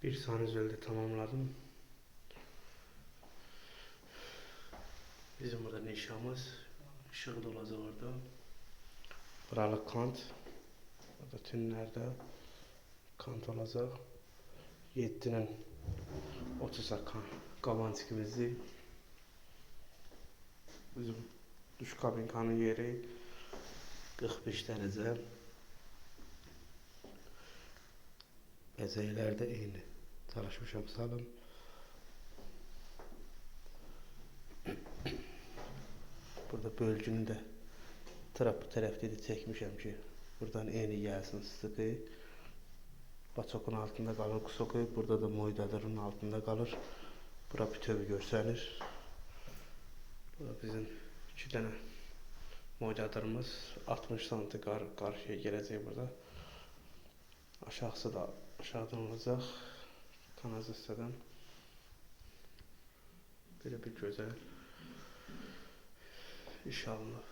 Bir sanuzelde tamamladım. Bizim burada nişamız, işığı da olacaq orada. Buralı kant, burada tünlərdə kant olacaq. 7-nin 30-a qavançikimizi. Bizim duş kabinkanın yeri 45 dərəcə. Bəzəklər də eyni. Çalışmışam salım. Burada bölgünü də trap bu tərəfdə də çəkmişəm ki, buradan eyni gəlsin sıxı. Baçokun altında qalır kusoku, burada da moydadırın altında qalır. Bura bütöv görsənir. Bura bizim 2 dənə moydadırımız 60 sm qarşıya gələcək burada. Aşağısı da aşağıdan olacaq. Kanalizasiyadan. Belə bir gözəl iş alınıb.